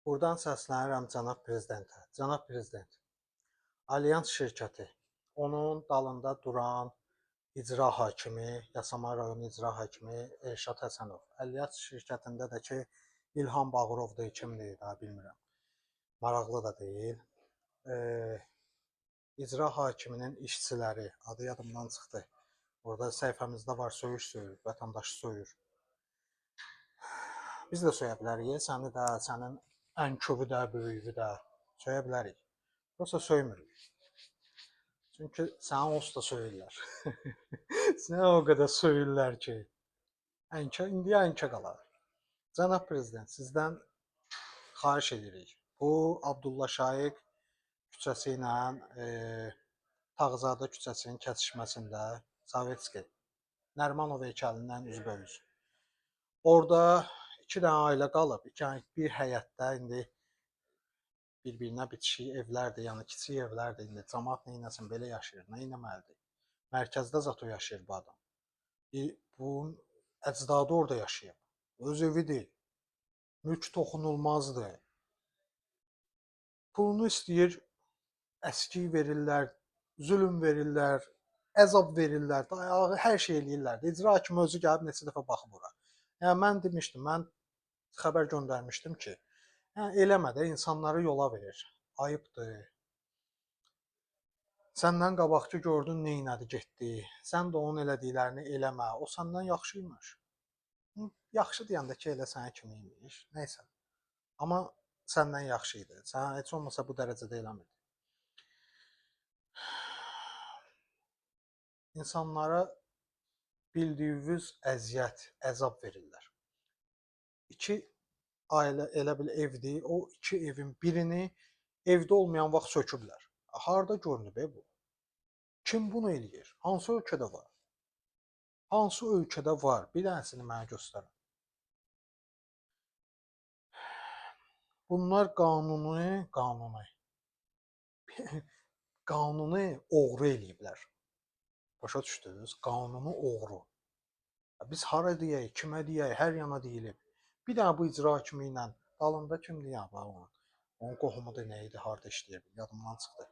Buradan səslənirəm cənab prezidentə. Cənab prezident, Alyans şirkəti, onun dalında duran icra hakimi, Yasamal rayon icra hakimi Elşad Həsənov. Alyans şirkətində də ki, İlham Bağırovdur, kimdir, daha bilmirəm. Maraqlı da deyil. İcra hakiminin işçiləri, adı yadımdan çıxdı. Orada səhifəmizdə var, söyüş söyür, vətəndaşı söyür. Biz də söyə bilərik, səni də, sənin ən köbü də, böyüyü də söyə bilərik. Yoxsa söymürük. Çünki səni onsuz da söyürlər. Sənə o qədər söyürlər ki, ənkə, indi ənkə qalar. Cənab prezident, sizdən xahiş edirik. Bu Abdullah Şaiq küçəsi ilə Tağızadə küçəsinin kəsişməsində Sovetski Nərimanov heykəlindən üzbəüz. Orada iki dənə ailə qalıb, iki dənə bir həyətdə indi bir-birinə bitişik evlərdir, yəni kiçik evlərdir indi. Camaat nə etsin, belə yaşayır, nə etməlidir? Mərkəzdə zat o yaşayır bu adam. Bunun əcdadı orada yaşayıb. Öz evidir. Mülk toxunulmazdır. Pulunu istəyir, əski verirlər, zülm verirlər, əzab verirlər, dayağı, hər şey eləyirlər. İcra hakimi özü gəlib neçə dəfə baxıb ora. Yəni mən demişdim, mən xəbər göndərmişdim ki, yəni eləmə də, insanları yola verir. Ayıbdır. Səndən qabaqçı gördün nə elədi, getdi. Sən də onun elədiklərini eləmə. O səndən yaxşı imiş. Yaxşı deyəndə ki, elə sənə kimi imiş. Nəysə. Amma səndən yaxşı idi. Sən heç olmasa bu dərəcədə eləmirdi. İnsanlara bildiyiniz əziyyət, əzab verirlər. İki ailə elə bil evdir. O iki evin birini evdə olmayan vaxt söküblər. Harda görünüb bu? Kim bunu eləyir? Hansı ölkədə var? Hansı ölkədə var? Bir dənəsini mənə göstərin. Bunlar qanunu, qanunu oğru eləyiblər. Başa düşdünüz? Qanunu oğru. Biz hara deyək, kimə deyək, hər yana deyilib. Bir dənə bu icra hakimi ilə dalında kimdir ya onun? Onun qohumu da nə idi, harda işləyir, yadımdan çıxdı.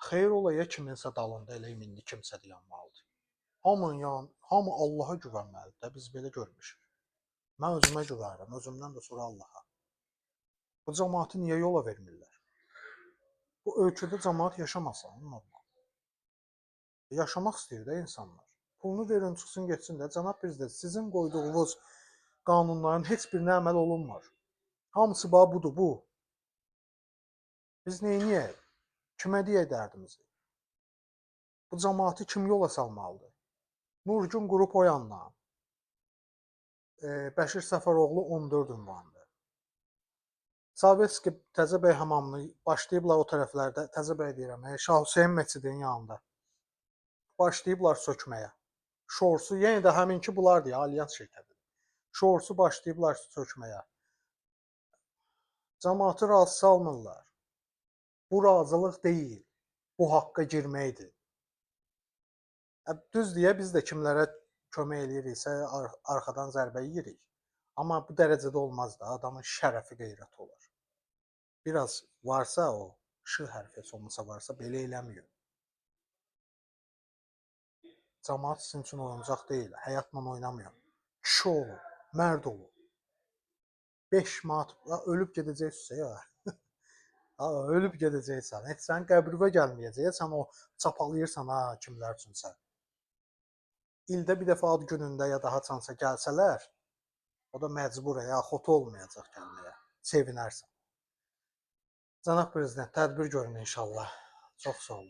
Xeyir olaya kiminsə dalında elə indi kimsə dayanmalıdır. Hamı Allaha güvənməlidir də, biz belə görmüşük. Mən özümə güvənirəm, özümdən də sonra Allaha. Bu cəmaatı niyə yola vermirlər? Bu ölkədə cəmaat yaşamasa normal. Yaşamaq istəyir də insanlar. Pulunu verin, çıxsın, getsin də. Cənab prezident, sizin qoyduğunuz qanunların heç birinə əməl olunmur. Hamısı bax budur, bu. Biz neyniyək? Kimə deyək dərdimizi? Bu cəmaatı kim yola salmalıdır? Nurgün qrup o yandan. Bəşir Səfəroğlu 14 ünvandır. Sovetski Təzəbəy hamamını başlayıblar o tərəflərdə, Təzəbəy deyirəm, Şah Hüseyn məscidinin yanında. Başlayıblar sökməyə. Şorsu yenə də həminki bunlardır ya, Alyans şirkətidir. Şorsu başlayıblar sökməyə. Cəmaatı razı salmırlar. Bu razılıq deyil. Bu haqqa girməkdir. Düz deyə biz də kimlərə kömək eləyiriksə arxadan zərbə yeyirik. Amma bu dərəcədə olmaz da, adamın şərəfi, qeyrəti olar. Biraz varsa o, Ş hərfi heç olmasa varsa belə eləmiyor. Camaat sizin üçün oyuncaq deyil, həyatla oynamıyor. Kişi olun, mərd olun. 5 manat ölüb gedəcəksən ya. Ha, ölüb gedəcəksən. Heç sənin qəbrinə gəlməyəcək. Sən o çapalayırsan ha kimlər üçünsə. İldə bir dəfə ad günündə ya da haçansa gəlsələr, o da məcbur ya, xotu olmayacaq gəlməyə. Sevinərsən. Cənab prezident, tədbir görün inşallah. Çox sağ olun.